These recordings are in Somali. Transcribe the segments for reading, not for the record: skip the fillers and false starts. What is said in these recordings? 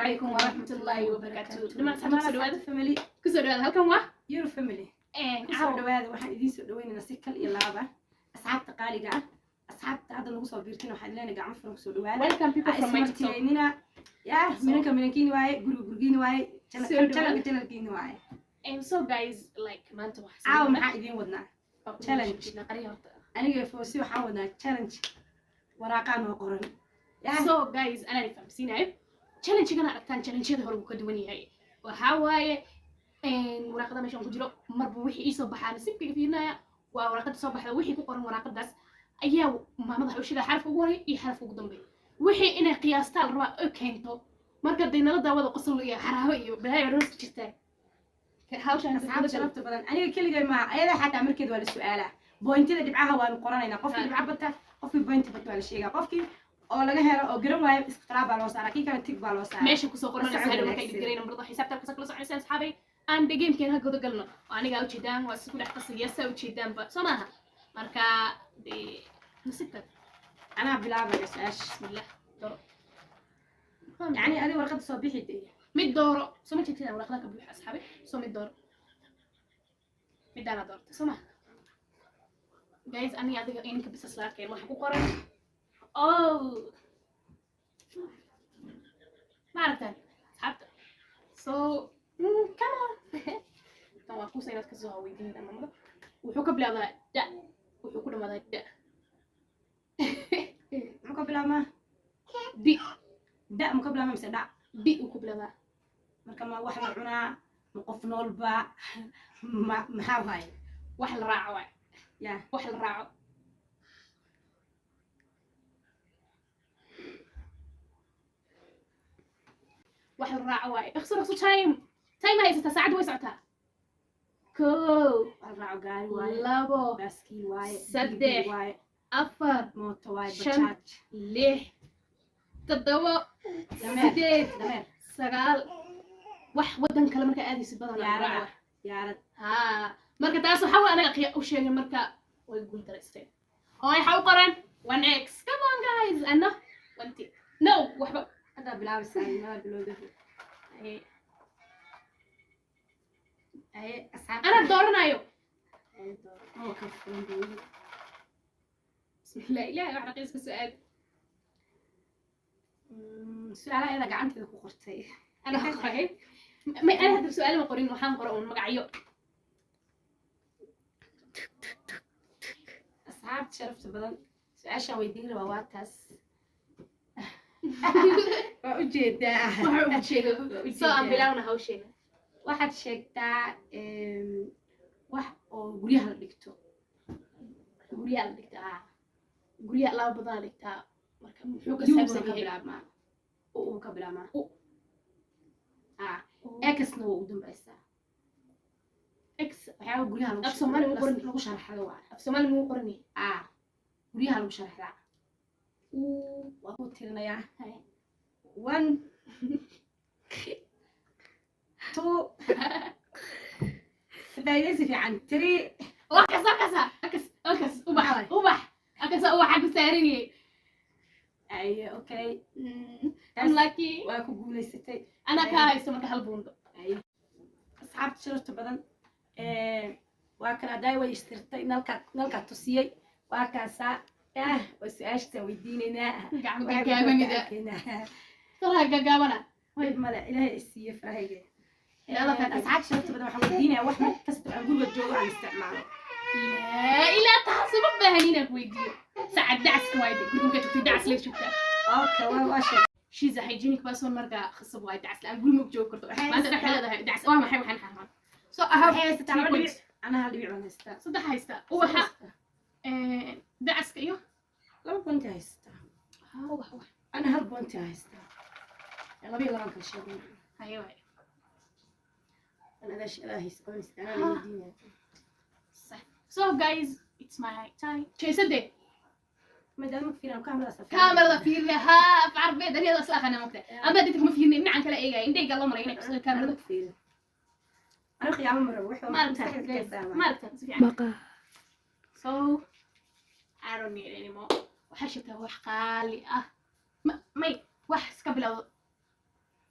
Calaykum waraxmatullaahi wabarakaatu. Dhammaan asxaabta, kusoo dhawaada. Family. Kusoo dhawaada, halkan waa Euro Family. Kusoo dhawaada, waxaan idiin soo dhaweynaynaa si kal iyo laaba asxaabta qaaliga ah. Asxaabta hadda nagu soo biirtin, waxaan leenahay gacmo furan kusoo dhawaada. Welcome, people from my TikTok. Ismartiyeynina yaa minanka minankiini waaye, guriga gurigiini waaye, Soo dhawaada. channelka channelkiini waaye. And so guys, like, maanta waxaa Caawa maxaa idiin wadnaa? Challenge. Qariya horta. Aniga Foosi waxaan wadnaa challenge, waraaqaa noo qoran yaa. So guys, anaa idin fahamsiinayo challenge-gana aragtaan, challenge-yada hore wuu ka duwan yahay. Waxaa waaye waraaqada meeshan ku jiro, marba wixii iisoo baxaa nasiibkayga fiirinaya. Waa waraaqada soo baxda, wixii ku qoran waraaqadaas ayaa maamada waxay u sheegaya xarafka ugu horeeya iyo xarafka ugu dambeeya, wixii inay qiyaastaa la rabaa oo keento. Marka day nala daawada, qosol iyo xaraabo iyo balaayo dhan isku jirtaa hawshaan. Asxaabta sharafta badan, aniga keligay maaha, ayada xataa markeed waa la su'aalaa. Pointida dhibcaha waanu qoranaynaa. Qofkii dhibca bata, qofkii pointi bata waa la sheegaa. Qofkii oo laga helo oo garan waayo, iskhtiraab baa loo saaraa, kii kale tick baa loo saaraa. Meesha kusoo qoranaysa La socod hadhow marka wanaagsan. Idin garayna marada xisaabta halkaas kala soconaysaan. Asxaabay, aan de gamekeena ha godo galno oo anigaa ujeedaan waa isku dhex qasaya, saa ujeedaanba soo maaha. Marka dee nasiibka. Anaa bilaabaya su-aasha. Bismillah, dooro. Yacni adi warqadda soo bixi dee. Mid dooro, soo ma jeedtaan warqada ka buuxa, asxaabay? Soo mid dooro, midaana doortay soo maha. Guys, aniga adiga ininka bisas la arkeen waxa ku qoran. Oh, ma aragtaan asxaabta? So come on, tan waa kuusa inaad kasoo weydiinaydaa mamada. Wuxuu ka bilaabdaa da, wuxuu ku dhamaadaa da. Muxuu ka bilaabmaa? Di. Da mu ka bilaabmaa mise dhac? Di uu ku bilaabdaa. Marka ma wax la cunaa, ma qof noolba, ma maxaa waaye? Wax la raaco waay. Yaa? Wax la raaco. Wax la raaco waay. Ikhsar ikhsar, time time haysataa, saacadda way socotaa. Kow. Wax la raaco, gaari waaye? Labo. Baaskiil waaye? Saddex. Bigibigi waaye? Afar. Mooto waaye? Shan. Bajaaj. 6, 7. Dameer. 8. Dameer. 9. Wax wadan kale markaa aadaysid badan la Yaarada. raaco. Yaarad. Haa, marka taas waxaa waay anaga u sheegay, marka way guul daraysteen oo waxaa u qoran one x. Come on guys, ana one t no waxba. Haddaa bilaabaysaa, mada bilowda. Aye, asxaabta. Anaa dooranayo. Oo ka furan buu. Bismillah, ilahay wax raqiis ka su-aal. Su-aalaha ayada gacanteeda ku qortay. Anaa qoray? May, ana hadda su-aal ma qorin, waxaan qora uun magacyo. Asxaabta sharafta badan, su-aashaan weydiin rabaa waa taas, waa ujeedaa. Waxa ugu jeedo. Waa So aan ujeedaa. bilaawna hawsheena. Waxaad sheegtaa wax oo guryaha la dhigto. Guryaha la dhigtaa? Guryaha laba badan la dhigtaa. Marka muxuu ka Yuuna saabsan ka yahay? Bilaabmaa uu ka bilaabmaa. U. Ah, X-na waa ugu dambaysaa. X. Waxyaaba guryaha lagu Af Soomaali ma qoran? lagu sharaxdo waa. Af Soomaali muu qoran yahay? Ah, guryaha lagu sharaxdaa. Waa ku tirinayaa. Hay. One, two, faa'iidaysi fiican, three. Wakas wakasa akas akas, ubax ubax akasa, ubaxa ku saaran yahay. Ay, okay. I'm lucky. Waa ku guulaysatay. Anaa kaa haysto marka hal buundo. Ay. Asxaabta sharafta badan, waa kan haddaay way istirtay, nalkaa nalkaa tusiyey, waa kaasaa. Ah, waa su-aashtaan weydiinaynaa. Gacmo Waxay gaagaabanida. arkaynaa. Faraha gaagaabana. Dhib male, ilaahay isiiye farahayga. Yalla, kaa tag. Asxaabta sharafta badan, waxaan weydiinayaa wax mid kasta aan guriga joogo aan isticmaalo. Laa ilaa taas uma baahan inaan ku weydiiyo. Sacad dacaska waay de, guriga markaa joogtay dacas lee joogtaa. Okay, waa sheeg. She's a hygienic person, marka khasab waay dacas la'aan guri ma joogi karto. Waxay maanta dhex haysataa- leedahay dacas waa maxay waxaan xaaraan. So I have Waxay haysataa three laba points. dhibic, anaa hal dhibic baan haystaa. Saddex haysta, ubaxa, dacaska iyo Laba pointi haystaa. Ubax ubax. Ana hal pointi haystaa, laba iyo labaan kala sheegay. Haye waay. An adaa haysa qabanaysa, anaa la weydiinaya. Sax. So guys, it's my time. Jeesade. Maadaama fiiran kaamiradaas. Kaamirada fiirina, haa, af carbeed aniyada isla aqaana mogta ama dadka ma fiirina, dhinacan kale eegaya, indhayga loo maray inay kusoo kaamirada. Fiirin, aniga qiyaamo ma rabo wax. Ma aragtaa? Ma aragtaa si fiican? So I don't need anymore. Waxaa sheegtaa wax qaali ah. May wax iska bilowdo.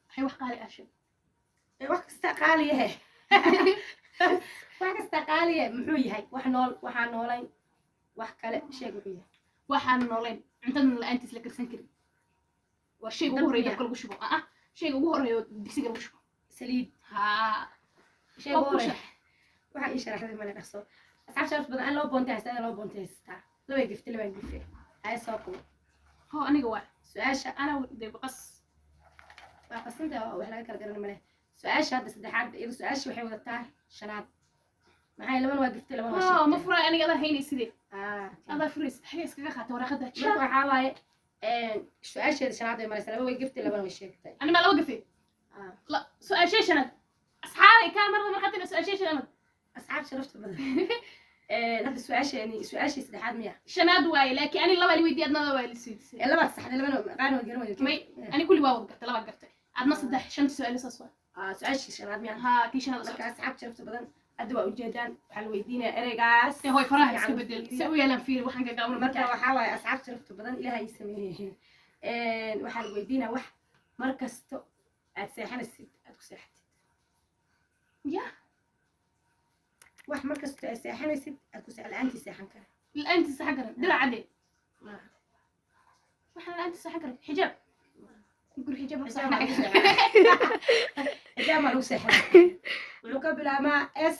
Waxay wax qaali ah sheeg. Wax kasta qaaliyahe, wax kasta qaaliye. Muxuu yahay wax nool, waxaan noolayn, wax kale sheeg, muxuu yahay? Waxaan noolayn, cuntadan la-aantiis la karsan karin, waa shayga ugu horreeya dabka lagu shubo, ah, shayga ugu horreeya oo digsiga lagu shubo. Saliid. Haa. Shayga Waa ku hore waxaa ii sharaxday male. Dhaqso, asxaab sharaf badan, aan loo boonte haystaa, loo boonte haystaa. Labay gifte, labaan gife. Ay, soo qabo. Ho, aniga waa su-aasha. Ana dee baqas. Waa qasanta oo wax laga kala garan male. Su-aasha hadda saddexaad, iyadu su-aasha waxay wadataa shanaad. Maxay labana waa giftay, labana waa ho, ma sheegtay. Furay aniga, adaa haynay sidee? Ah, adaa furaysid, xagee iskaga qaatay waraaqada? Marka waxaa waaye su-aasheeda shanaad ay maraysaa. Laba way giftay, labana way sheegtay. Ani maa laba gafay? Ah. La su-aashee shanaad, asxaabay, kaa marada markhatina su-aashee shanaad. Asxaab sharafta badan, hadda su-aasheeni, su-aashii saddexaad miya? Shanaad waaye, laakiin ani laba li weydiiy, adna laba li siidisay. Ee, labaad saxday, labana qaarna waa garan weyday. May, ani kulli waa wada gartay, laba gartay, adna saddex, shanta su-aal saas waa. Ah, su-aashii shanaad miya? Haa, tii shanaad. Marka asxaab sharafta badan, hadda waa ujeedaan, waxaa la weydiinaya ereygaas. Ee hoy, faraha iska fiican bedel fiiriya. Se u yeelaan, fiiri waxaan ka gaabano. Marka waxaa waaye, asxaab sharafta badan, ilaaha ii sameeyey, waxaa la weydiinaya wax mar kasto aad seexanaysid aad ku seexatid. Ya. Wax mar kasto aad seexanaysid aad ku la-aantii seexan kara. La-aantii saxan karan, dirac cadde. Maaha. Waxaan la-aantii saxan karan, xijaab guri, xijaab ma Xijaab maa lagu saxan. seexanaa? Xijaab maa lagu seexanaa? Wuxuu ka bilaabmaa S,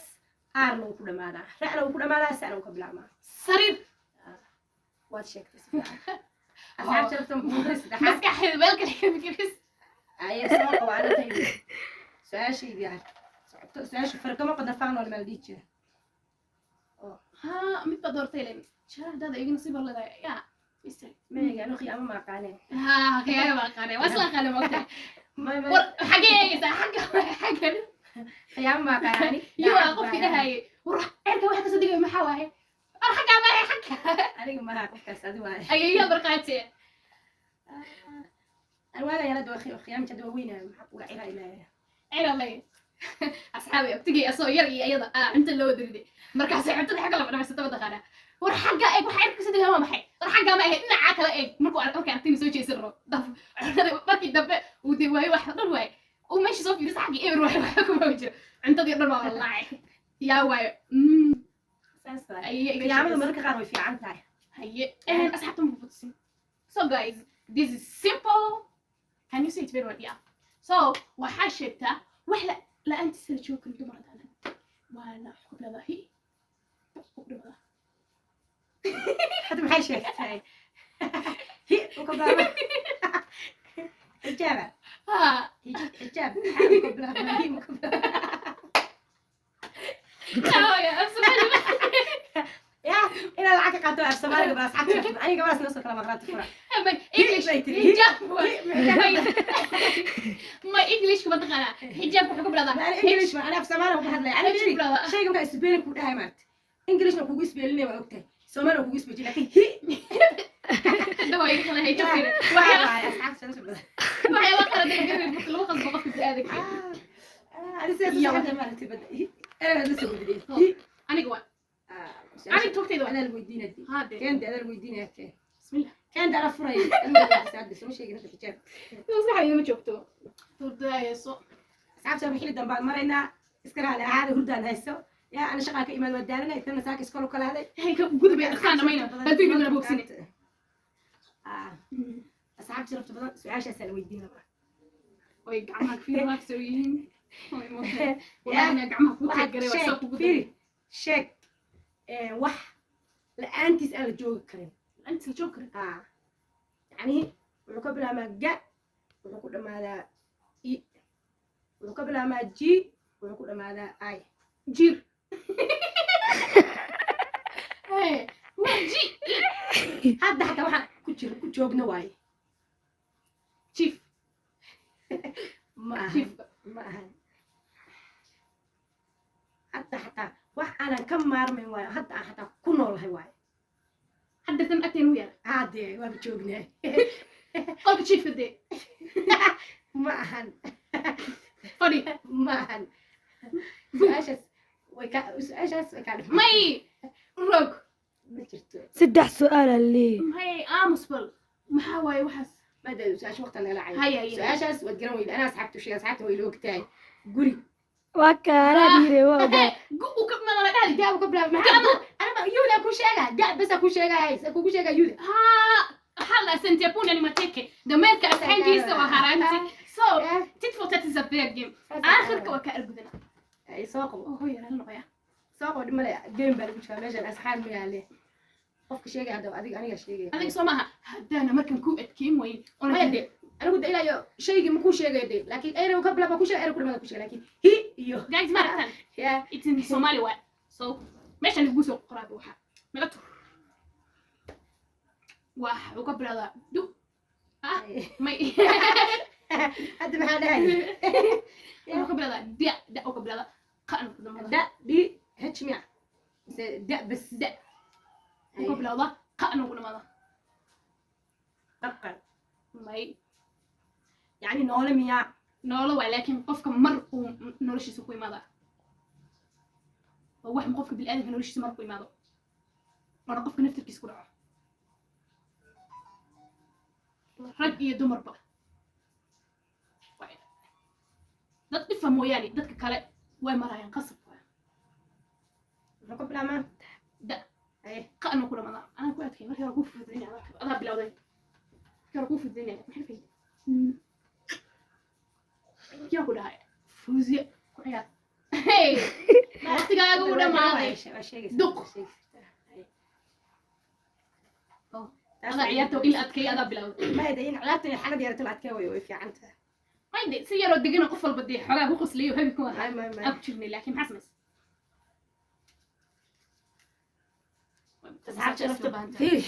R na wuu ku dhamaadaa, ra'na wuu ku dhamaadaa, sana wuu ka bilaabmaa. Sariir. Waad sheegtay si fiican. Asxaab sharafta, muxuu saddexaad? Maskaxeeda meel kale ka fikiris. Ayaa soo qabo anataydi su-aashaydii ah socoto. Su-aasha farkama qodafaan oo la dhihi jira. Haa, mid baa doortay len sharaxdaada iga nasiib baa leedahay ya istag. Mayga anu khiyaamo ma aqaaneen. Haa, khiyaamo baa aqaanay, waa isla aqaanay, moogtahay. May, may. War xagee eegaysaa? Xagga, xagga. Khiyaamo ma aqaanani. Iyo waa qofkii dhahayay, war ceelka waxa kasoo digaya maxaa waaye? Ar xaggaa maahay, xagga. Aniga maha qofkaas, adi waaye. Ayayaa barqaate. Anwaaga yarada waa khiyaamta hadda waa weynaayo, maxaa kuga cira ilaahay. Ciralay asxaabi, abtigay asoo yar iyo iyada aa cunta loo diriday, markaasay cuntada xagga lama dhamaysata mataqaanaa. War xagga eeg, waxa cirka kasoo digaya waa maxay? War xaggaa ma ahayd, dhinacaa kale eeg. Markuu markay aragtayna soo jeesan rabo daf cuntada, markii dambe uu dee waayo wax dhan waaye, uu meesha soo fiirisa, xaggii eber waayo, waxa kuma jiro, cuntadii dhan waa walaacay, yaa waayo. Saas waaye. Aye, iga khiyaamada sheekaysa. Mararka qaar way fiican tahay. Haye, asxaabta ma butusin. So guys, this is simple. Can you say it very well? Yeah. So waxaa sheegtaa wax la la-aantiisa la joogi karin dumar hadaadan, waana ku leedahay ku dhimada. Hadda maxay sheegtay? Hi u ka bilaaba xijaaba. Ha. Xijaab maxaa u ka bilaaba? Hi ma ka bilaaba? Hooyo, af Soomaali. Ya inaad lacag ka qaato af Soomaaliga bal asxaabta, aniga gabadhaas noo soo kala maqlaati fura. Ma English. Bay tiri. Xijaab ma English kuma taqaanaa? Xijaabka wuxuu ku bilowdaa Ma ana English, ma ana af Soomaaliga ku hadlaya ana. H. Firi Brother. shayga markaa isbeelin ku dhahay maarta, Englishna kugu isbeelinaya waa ogtahay, Soomaaliga kugu isbeejin, laakiin hi. Hadda waa iga kala hayjo fiiri. Waxaa waaye asxaabta sharafta badan. Waxyaaba qalad ee garan marka lagu qasbo qofka bini'aadamka. Adi sidaas u socotaa maaragtay badda hi ereygaad la soo gudbiyey hi. Aniga waa aniga toogtayda waa Adaa lagu weydiinaya. Haade. Keenta adaa lagu weydiinaya, keen. Bismillah. Keenta anaa furaya, adiga hadda soo sheegin hadda xijaab. Maskaxdayda ma joogto, hurdayso. Asxaabta, xilli dambe aan maraynaa, iska raali ahaada, hurdaan hayso yaa ana shaqaa ka imaad, waa daalanay, tana saaka iskool u kala haday. Hay, ka gudubay, dhaqsaan dhamayna haddii nagana bogsine. Asxaabta sharafta badan, su-aashaasaa la weydiin rabaa. Oy, gacmaha fiir soo yihiin. Oy, moogtahay wallahi inaa gacmaha kuu waxaad taageray waa soo sheeg kugu daray. Fiiri, sheeg wax la-aantiis aan la joogi karin. Inta la joog karin. Yacni wuxuu ka bilaabmaa ga, wuxuu ku dhammaadaa i, wuxuu ka bilaabmaa g, wuxuu ku dhammaadaa i. Jir. Hey, waa ji. Hadda xataa waxaan ku jiro ku joogna waaye. Chief. Ma ahan. Chief. Ma ahan. Hadda xataa wax aanan ka maarmayn waayo, hadda aan xataa ku noolahay waaye. Hadda tan agteen u yaala. Haddee waaba joognaa. Qolka chiefka dee. Ma ahan. Fadhi. Ma ahan. Su-aashaas way ka, su-aashaas way kaa dhifan. May rog. Ma jirto. Saddex su-aal aa leeyahay. May, aamus bal. Maxaa waaye waxaas? Maada su-aasha waqtan naga dhacay. Haya, haya. Su-aashaas waad garan weyda. Anaa asxaabta u sheegay, asxaabta way ila ogtahay guri. Waa kaanaa dhiire, waa ogaa. Gu u ka madala dhahdi. Gaa ka bilaab maxaa? Ana ma yuda ku sheega, ga bas ku sheegay, kugu sheega yuda. Haa, waxaa la sentepuna ni mateke, dameerka asxaankiisa waa haraanti. So tit for tat is a fair game. Aakhirka waa ka argudana. Ay, soo qabo. Oh, hooyo, hal noqoya. Soo qabo, dhimale game baa lagu jiraa meeshan, asxaab ma yaale. Qofka sheegay hadda adiga, aniga sheegay. Adiga soo maaha, haddaana markan ku adkeyn wayn. Maya de, anigu de ilaa iyo shaygii ma kuu sheegayo de, laakiin ereygu ka bilaab ku sheegay, erey ku dhamaada ku sheegay, laakiin hi iyo Guys, ma aragtaan? Ya. It's in Somali waa. So meesha lagu soo qoraa waxa naga tur, wax uu ka bilowdaa du ah may. Hadda maxaa dhahay? Wuxuu ka bilowdaa da, da uu ka bilowdaa, qa'na ku dhamaada. Da d h miya mise da bas? Da uu ka bilowdaa, qa'na ku dhamaada. Qarqar. May. Yani noole miyaa? Noolo waa, laakiin qofka mar uu noloshiisa ku imaada oo wax qofka bini'aadamka noloshiisa mar ku imaado oona qofka naftirkiisa ku dhaco, rag iyo dumarba. Dad dhifa mooyaane, dadka kale way marayaan, qasab waay. Muxuu ka bilaabmaa? Da. Ay. Qa'na ku dhamaada. Anaa ku adkay markii hore, kuu fududaynaya, adaa bilowday markii hore, kuu fududaynaya. Maxay fahimtay yaa ku dhahay fuuziye ku ciyaar? Hey, waqtigaaga u dhamaaday. Waa sheegaysaa. Duq. Waa sheegaysaa. Ay. Oh, Taas adaa ciyaarta in la adkeeyo adaa bilowday. Ma hada in ciyaarta in xalad yarto la adkeeyo way fiican tahay. Mayde si yaroo degana, qof walba dee xoogaa ku qosliyo habi ku ahaa. May may may. Aan ku jirnay, laakiin maxaa samaysay? Asxaab sharafta, fiiri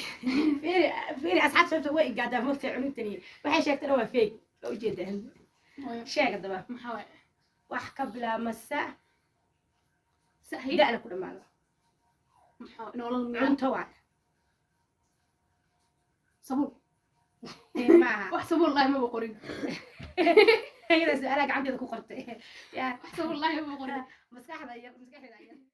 fiiri fiiri, asxaab sharafta way igaadaa mogta cunugtani waxay sheegtana waa fake, waa ujeedaan. Sheeg haddaba. Maxaa waaye? Wax ka bilaabma sa Sahi. da'na ku dhamaado. Maxaa nolol miyaa? Cunto waa. Sabuul. Maaha. Wax sabuul lahi maba qorin. Iyada su-aalaha gacanteeda ku qortay yaa. Wax sabuul lahi maba qorin. Maskaxda yar, maskaxda yar.